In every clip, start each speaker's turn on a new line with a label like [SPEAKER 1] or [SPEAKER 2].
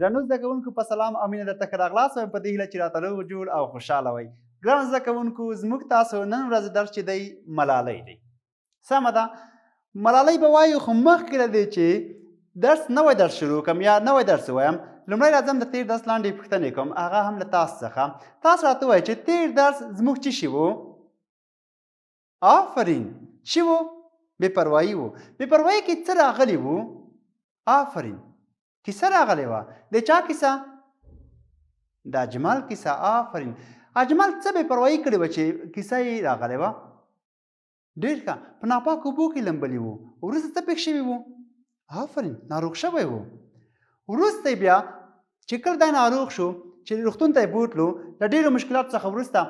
[SPEAKER 1] درنو زده کوونکو په سلام او مینه درته ښه راغلاست وایم، په دې هیله چې راته روغ جوړ او خوشحاله وئ. ګرانو زده کوونکو، زموږ تاسو نن ورځ درس چې دی ملالۍ دی. سمه ده، ملالۍ به وایو، خو مخکې له دې چې درس نوی درس شروع کړم یا نوی درس ووایم، لومړی راځم د تېر درس لاندې پوښتنې کوم، هغه هم له تاسو څخه. تاسو راته ووایئ چې تېر درس زموږ څه شي وو؟ آفرین، چی وو؟ بې پروايي وو. بې پروايي کې څه راغلي وو؟ آفرین، کیسه راغلې وه. د چا کیسه؟ د اجمل کیسه. آفرین، اجمل څه بې پروايي کړې وه چې کیسه یې راغلې وه؟ ډېر ښه، په ناپاکو اوبو کې لمبلي وو. وروسته څه پېښ شوي وو؟ آفرین، ناروغ شوی وو. وروسته بیا چې کله دی ناروغ شو، چې روغتون ته یې بوتلو، له ډېرو مشکلاتو څخه وروسته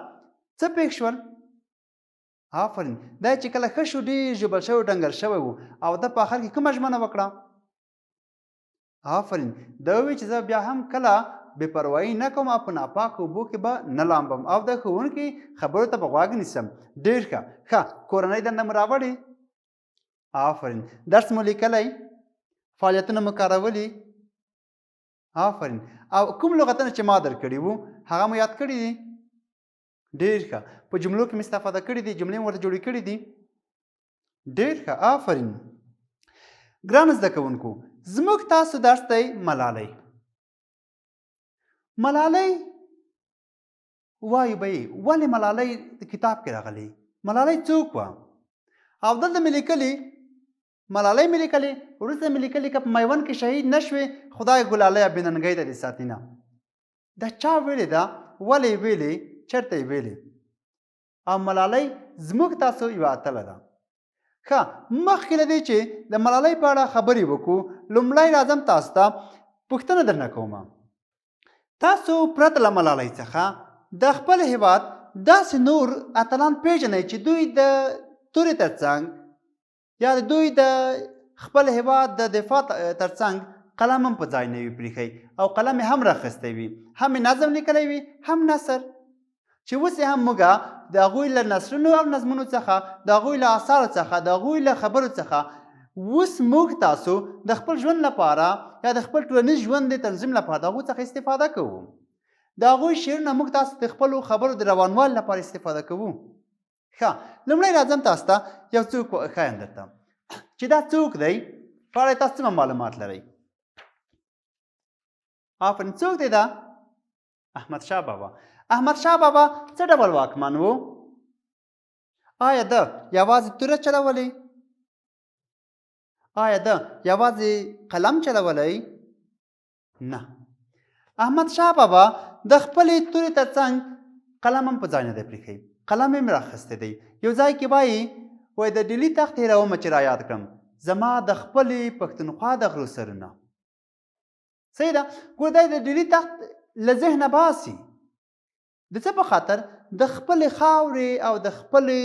[SPEAKER 1] څه پېښ شول؟ آفرین، دی چې کله ښه شو، ډېر ژوبل شوی، ډنګر شوی و، او ده په اخر کې کومه ژمنه وکړه؟ آفرین، ده وویل چې زه بیا هم کله بې پروایي نه کوم او په ناپاکو اوبو کې به نه لامبم او د ښوونکي خبرو ته به غوږ نیسم. ډېر ښه. ښه، کورنۍ دنده مو راوړې؟ آفرین، درس مو لیکلی؟ فعالیتونه مو کارولي؟ آفرین، او کوم لغتونه چې ما درکړي وو هغه مو یاد کړي دي؟ ډیر ښه، په جملو کې مې استفاده کړې دي؟ جملې مې ورته جوړې کړې دي؟ ډیر ښه، آفرین. ګران زده کوونکو، زموږ تاسو درس دی ملالۍ. ملالۍ وایو به یې، ولې ملالۍ د کتاب کې راغلې؟ ملالۍ څوک وه؟ او دلته مې لیکلي ملالۍ مې لیکلې، وروسته مې لیکلي که په میوند کې شهید نه شوې، خدای ګلالۍ او بېننګۍ ته دې ساتینه. دا چا ویلې ده؟ ولې یې ویلې؟ چېرته یې ویلې؟ او ملالۍ زموږ تاسو یوه اتله ده. ښه، مخکې له دې چې د ملالۍ په اړه خبرې وکړو، لومړی راځم تاسو ته پوښتنه درنه کوم. تاسو پرته له ملالۍ څخه د خپل هیواد داسې نور اتلان پیژنئ چې دوی د تورې ترڅنګ یا د دوی د خپل هیواد د دفاع ترڅنګ قلم هم په ځای نه وي پریښی او قلم یې هم راخیستی وي، هم یې نظم لیکلی وي هم نثر، چې اوس یې هم موږ د هغوی له نثرونو او نظمونو څخه، د هغوی له آثارو څخه، د هغوی له خبرو څخه اوس موږ تاسو د خپل ژوند لپاره یا د خپل ټولنیز ژوند د تنظیم لپاره د هغوی څخه استفاده کوو. د هغوی شعرونه موږ تاسو د خپلو خبرو د روانوالي لپاره استفاده کوو. ښه، لومړی راځم تاسو ته یو څوک ښایم درته چې دا څوک دی، په اړه تاسو څومره معلومات لرئ؟ آفرین، څوک دی دا؟ احمد شاه بابا. احمد شاه بابا څه ډول واکمن و؟ آیا ده یوازې توره چلولې؟ آیا ده یوازې قلم چلولی؟ نه، احمد شاه بابا د خپلې تورې ترڅنګ قلم هم په ځای نه دی پریښی، قلم یې هم راخیستی دی. یو ځای کې وایي، وایي د ډیلي تخت هېرومه چې را یاد کړم زما د خپلې پښتونخوا د غرو سرونه. صحیح ده، ګوره دی د ډیلي تخت له ذهنه باسي. د څه په خاطر؟ د خپلې خاورې او د خپلې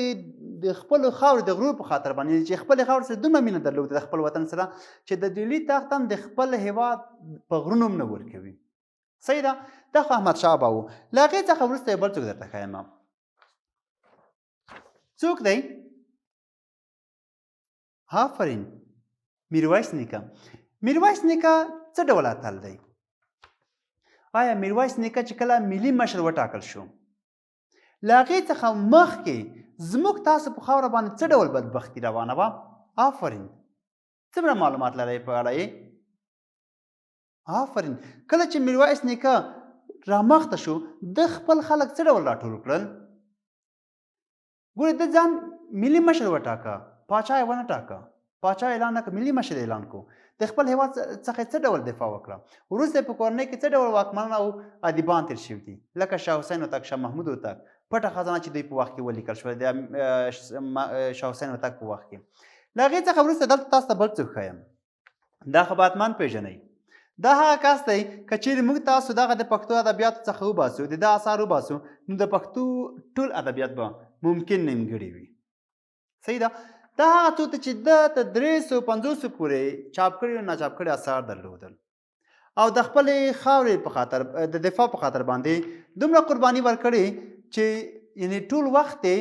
[SPEAKER 1] د خپلو خاورې د غرو په خاطر باندې، چې خپلې خاورې سره دومره مینه درلوده د خپل وطن سره چې د ډیلي تخت هم د خپل هیواد په غرونو هم نه ورکوي. صحیح ده، دا خو احمد شاه بابا و. له هغې څخه وروسته یو بل څوک درته ښایم. څوک دی؟ آفرین، میرویس نیکه. میرویس نیکه څه ډول اتل دی؟ آیا میرویس نیکه چې کله ملي مشر وټاکل شو، له هغې څخه مخکې زموږ تاسو په خاوره باندې څه ډول بدبختي روانه وه؟ آفرین، څومره معلومات لرئ په اړه یې؟ آفرین، کله چې میرویس نیکه رامخته شو، ده خپل خلک څه ډول راټول کړل؟ ګوره، ده ځان ملي مشر وټاکه، پاچا یې ونه ټاکه، پاچا اعلان نه کړ، ملي مشر اعلان کو. د خپل هیواد څخه څه ډول دفاع وکړه؟ وروسته په کورنۍ کې څه ډول واکمنان او ادیبان تیر شوي دي، لکه شاه حسین هوتک، شاه محمود هوتک، پټه خزانه چې دوی په وخت کې ولیکل شوه د شاه حسین هوتک په وخت کې. له هغې څخه وروسته دلته تاسو ته بل څوک ښیم، دا خو به حتما پېژنئ. دا هغه کس دی که چیرې موږ تاسو دغه د پښتو ادبیاتو څخه وباسو، د ده آثار وباسو، نو د پښتو ټول ادبیات به ممکن نیمګړي وي. صحیح ده، دا هغه څوک دی چې ده تر 350 پورې چاپ کړي او ناچاپ کړي آثار درلودل او د خپلې خاورې په خاطر، د دفاع په خاطر باندې دومره قرباني ورکړې چې یعنی ټول وخت یې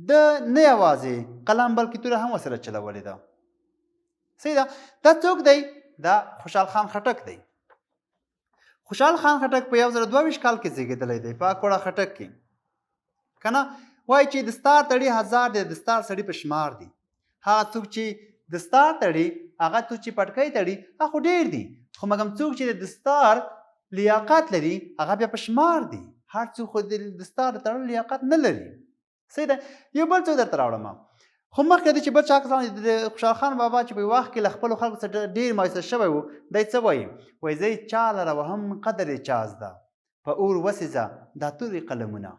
[SPEAKER 1] د نه یوازې قلم بلکې توره هم ورسره چلولې ده. صحیح ده، دا څوک دی؟ دا خوشحال خان خټک دی. خوشحال خان خټک په 1022 کال کې زیږېدلی دی په اکوړه خټک کې، که نه؟ وایي چې دستار تړي هزار دی، دستار سړي په شمار دي. هغه څوک چې دستار تړي، هغه څوک چې پټکی تړي، هغه خو ډېر دي، خو مګم څوک چې د دستار لیاقت لري هغه بیا په شمار دي. هر څوک خو د دستار د تړلو لیاقت نه لري. صحیح ده. یو بل څوک درته راوړم، خو مخکې د چې بل چا کسان د خوشحال خان بابا چې په وخت کې له خپلو خلکو څخه ډېر مایوسه شوی و، دی څه وایي؟ وایي زه یې چا لره وهم قدر یې چا زده، په اور وسیځه دا تورې قلمونه.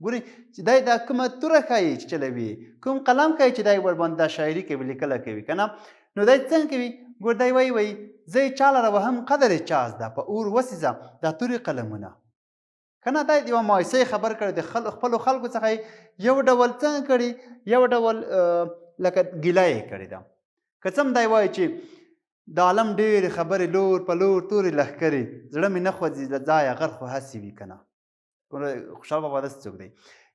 [SPEAKER 1] ګورئ چې دی دا کومه توره ښایي چې چلوي، کوم قلم ښایي چې دی ورباندې دا شاعري کوي، لیکله کوي، که نه؟ نو دی څنګه کوي؟ ګور دی وایي، وایي زه یې چا لره وهم قدر یې چا زده، په اور وسیځه دا تورې قلمونه. که نه دا یوه مایوسۍ خبر کړی، د خپلو خلکو څخه یې یو ډول څنګه کړي، یو ډول لکه ګیله یې کړې ده. که څه هم دی وایي چې د عالم ډېرې خبرې لور په لور تورې لښکرې، زړه مې نه خوځي له ځایه غر خو هسې وي، که نه؟ خوشحال بابا داسې څوک دی.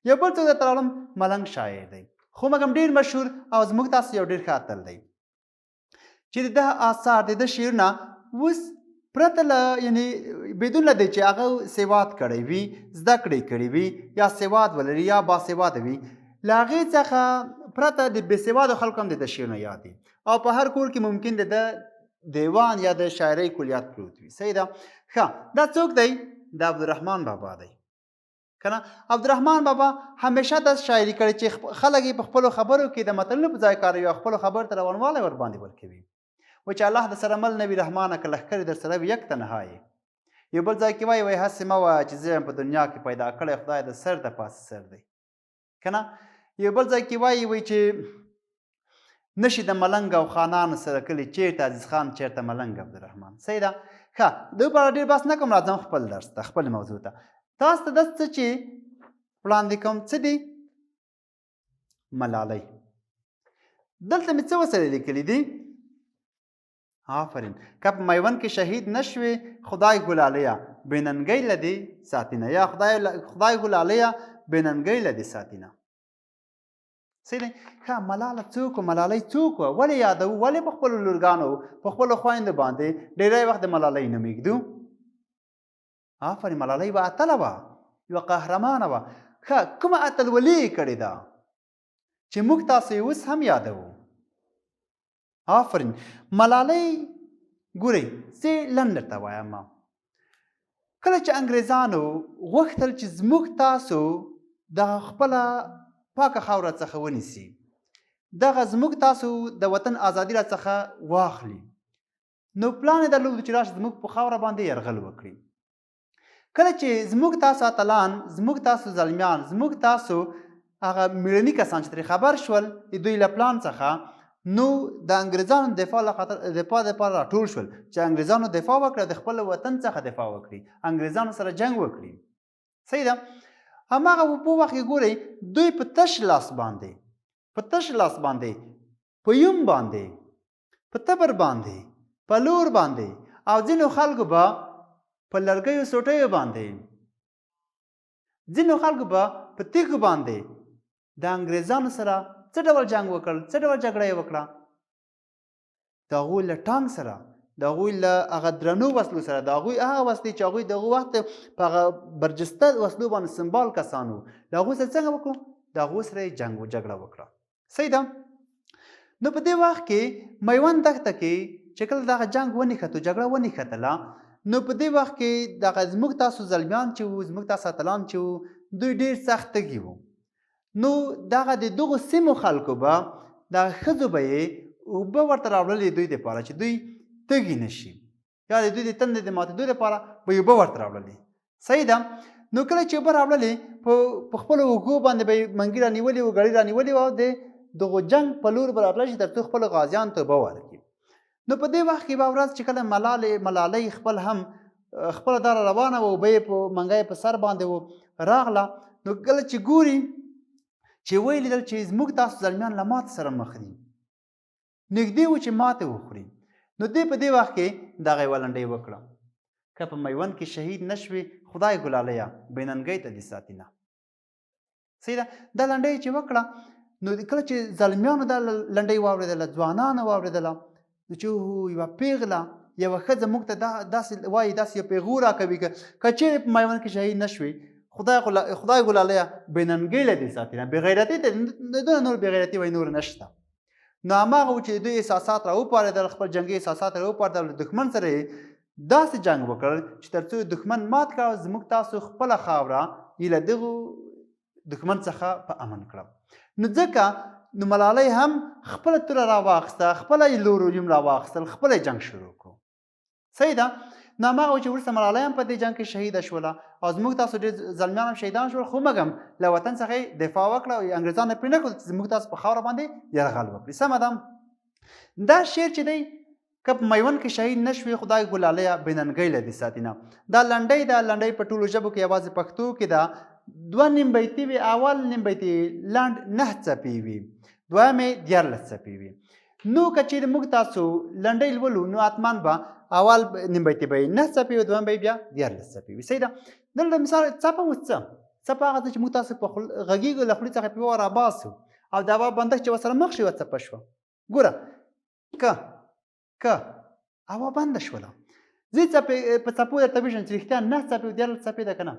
[SPEAKER 1] یو بل څوک درته راوړم، ملنګ شاعر دی، خو مګم ډېر مشهور او زموږ تاسو یو ډېر ښه اتل دی چې د ده آثار، د ده شعرونه اوس پرته له یعنی بدون له دې چې هغه سواد کړی وي، زده کړې کړې وي، یا سواد ولري یا باسواده وي، له هغې څخه پرته د بې سواده خلکو هم د ده شعرونه یاد دي او په هر کور کې ممکن د ده دیوان یا د شاعرۍ کلیات پروت وي. صحیح ده. ښه، دا څوک دی؟ د عبدالرحمن بابا دی، که نه؟ عبدالرحمن بابا همیشه داسې شاعري کړې چې خلک یې په خپلو خبرو کې د متلونو په ځای کاروي او خپلو خبرو ته روانوالی ورباندې ورکوي. و چې الله د سره مل نه وي رحمانه، که لښکرې در سره وي یک تنها یې. یو بل ځای کې وایي، وایي هسې مه وایه چې زه یم په دنیا کې پیدا کړی، خدای د سر د پاسه سر دی، که نه؟ یو بل ځای کې وایي، وایي چې نشي د ملنګ او خانانو سره کلی، چیرته عزیز خان چیرته ملنګ عبدالرحمن. صحیح ده. ښه، د په اړه ډېر بحث نه کوم، راځم خپل درس ته، خپل موضوع ته. تاسو ته داسې څه چې وړاندې کوم څه دي؟ ملالۍ. دلته مې څه ورسره لیکلي دي؟ آفرین. که په میوند کې شهید نه شوې خدای ګلالیه بې ننګۍ له دې ساتینه، یا خدای ګلالیه بې ننګۍ له دې ساتینه. صحیح دی. ښه، ملاله څوک وه؟ ملالۍ څوک وه؟ ولې یادوو؟ ولې په خپلو لورګانو، په خپلو خویندو باندې ډېری وخت د ملالۍ نوم ږدو؟ آفرین، ملالۍ به اتله وه، یوه قهرمانه وه. ښه، کومه اتلولي یې کړې ده چې موږ تاسو یې اوس هم یادوو؟ آفرین، ملالۍ ګورئ زه لنډ درته وایم. کله چې انګریزانو غوښتل چې زموږ تاسو دغه خپله پاکه خاوره څخه ونیسي، دغه زموږ تاسو د وطن ازادي را څخه واخلي، نو پلان یې درلود چې راشي زموږ په خاوره باندې یرغل وکړي. کله چې زموږ تاسو اتلان، زموږ تاسو زلمیان، زموږ تاسو هغه میړني کسان چې ترې خبر شول د دوی له پلان څخه، نو د انګریزانو دفاع دفاع لپاره راټول شول چې انګریزانو دفاع وکړي، د خپل وطن څخه دفاع وکړي، انګریزانو سره جنګ وکړي. صحیح ده. هماغه په وخت کې ګورئ دوی په تش لاس باندې، په تش لاس باندې، په یوم باندې، په تبر باندې، په لور باندې، او ځینو خلکو به په لرګیو سوټیو باندې، ځینو خلکو به په تیږو باندې د انګریزانو سره څه ډول جنګ وکړ، څه ډول جګړه یې وکړه؟ د هغوی له ټانک سره، د هغوی له هغه درنو وسلو سره، د هغوی هغه وسلې چې هغوی د هغو وخت په هغه برجسته وسلو باندې سمبال کسان وو، له هغوی سره څنګه وکړو؟ د هغو سره یې جنګ و جګړه وکړه. صحیح ده. نو په دې وخت کې میوند دښته کې چې کله دغه جنګ ونښتو، جګړه ونښتله، نو په دې وخت کې دغه زموږ تاسو زلمیان چې وو، زموږ تاسو اتلان چې وو، دوی ډېر سخت تږي وو. نو دغه د دغو سیمو خلکو به دغه ښځو به یې اوبه ورته راوړلې دوی دپاره چې دوی تږي نه شي، یا د دوی د تندې د ماتېدو لپاره به یې اوبه ورته راوړلې. صحیح ده. نو کله چې اوبه راوړلې په خپلو اوږو باندې به یې منګي رانیولې وو، ګړۍ رانیولې وه، او د دغو جنګ په لور به راتلی شي تر څو خپلو غازیانو ته اوبه ورکړي. نو په دې وخت کې به ورځ چې کله ملالۍ خپل هم خپله داره روانه وه، اوبه یې په منګی په سر باندې و راغله، نو کله چې ګوري چې ویې لیدل چې زموږ تاسو زلمیان له ماتې سره مخ دي، نږدې و چې ماتې وخوري، نو دې په دې وخت کې دغه یوه لنډۍ وکړه، که په میوند کې شهید نه شوې خدای ګلالیه بې ننګۍ ته دې ساتینه. صحیح ده. دا لنډۍ چې وکړه، نو کله چې زلمیانو دا لنډۍ واورېدله، ځوانانو واورېدله، نو چې یوه پیغله، یوه ښځه موږ ته دا داسې وایي، داسې یو پیغور راکوي که چېرې په میوند کې شهید نه شوې، خدای خدای ګلالیه بې ننګۍ له دې ساتي نه، بې غیرتۍ ته دونه نور بې غیرتي وایي نور نشته. نو هماغه و چې دوی احساسات راوپارېدل، خپل جنګي احساسات راوپارېدل، له دښمن سره یې داسې جنګ وکړ چې تر څو دښمن مات کړ او زموږ تاسو خپله خاوره یې له دغو دښمن څخه په امن کړه. نو ځکه نو ملالۍ هم خپله توره راواخیسته، خپله یې لور یوم راواخیستل، خپله یې جنګ شروع کړو. صحیح ده. نو هماغه و چې وروسته ملالۍ هم په دې جنګ کې شهیده شوله او زموږ تاسو ډېر زلمیان هم شهیدان شول، خو مګم له وطن څخه یې دفاع وکړه او انګریزانو یې پرې نه کړل چې زموږ تاسو په خاوره باندې یرغل وکړي. سمه ده. دا شعر چې دی که په میوند کې شهید نه شوې خدای ګلالیه بې ننګۍ له دې ساتینه، دا لنډۍ ده. لنډۍ په ټولو ژبو کې یوازې پښتو کې ده. دوه نیم بیتي وي، اول نیم بیتي لنډ نه څپې وي، دویم یې 13 څپې وي. نو که چېرې موږ تاسو لنډۍ لولو نو حتما به اول نیم بیتي به یې نه څپې وي، دویم به یې بیا 13 څپې وي. صحیح ده. دلته مثال څپه اوس څه څپه هغه څه چې موږ تاسو په غږېږو له خولې څخه پې راباسو او د هوا بندښت چې ورسره مخ شي څپه شوه. ګوره که که هوا بنده شوله، زه څپې په څپو درته ویشم چې رښتیا نه څپې او 13 څپې ده که نه.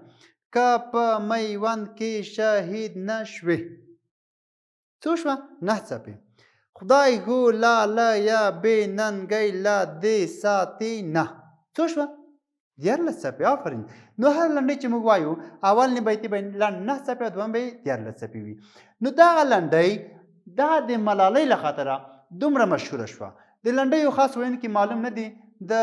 [SPEAKER 1] که په میوند کې شهید نه شوې، څو شوه؟ نه څپې. خدای ګو لا له یا بې ننګۍ له دې ساتي نه، څو شوه؟ 13 څپې. آفرین. نو هر لنډۍ چې موږ وایو اول نیم بیتي به لنډ نه څپې او دویم به یې 13 څپې وي. نو دغه لنډۍ دا د ملالۍ له خاطره دومره مشهوره شوه. د لنډیو خاص ویونکي معلوم نه دي، د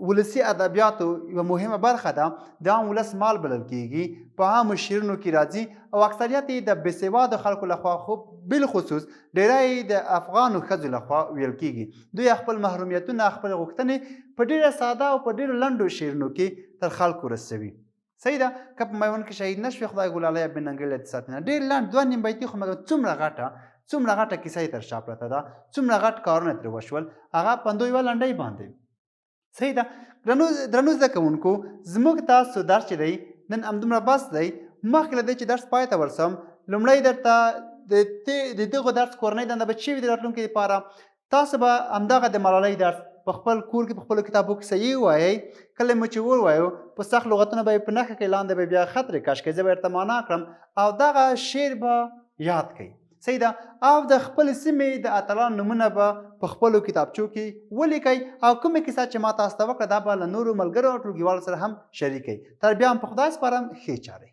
[SPEAKER 1] ولسي ادبیاتو یوه مهمه برخه ده، د عام ولس مال بلل کیږي، په عامو شعرونو کې راځي او اکثریت یې د بېسواده خلکو لخوا، خو بالخصوص ډیری یې د افغانو ښځو لخوا ویل کیږي. دوی خپل محرومیتونه، خپلې غوښتنې په ډیره ساده او په ډیرو لنډو شعرونو کې تر خلکو رسوي. صحیح ده. که په میوند کې شهید نه شوې خدای ګلالیه بې ننګۍ له دې ساتنه. ډېر لنډ دوه نیم بیتي خو مګر څومره غټه څومره غټه کیسه یې تر شا پرته ده، څومره غټ کارونه ترې وشول هغه پندو یوه لنډۍ باندې. صحیح ده. درنو زده کوونکو، زموږ تاسو درس چې دی نن همدومره بس دی. مخکې له دې چې درس پای ته ورسوم، لومړی درته د دغه درس کورنۍ دنده به چې وي د راتلونکي لپاره، تاسو به همدغه د ملالۍ درس په خپل کور کې په خپلو کتابو کې صحیح ووایئ. کله مو چې ووایو په سخت لغتونه به یې په نښه کړئ، لاندې به بیا خط ترې کش کړئ، زه به درته معنا کړم او دغه شعر به یاد کړئ. صحیح ده. او د خپلې سیمې د اتلانو نومونه به په خپلو کتابچو کې ولیکئ او کومه کیسه چې ما تاسو ته وکړه دا به له نورو ملګرو او ټولګیوالو سره هم شریک کړئ. تر بیا هم په خدای سپارم، ښې چارې.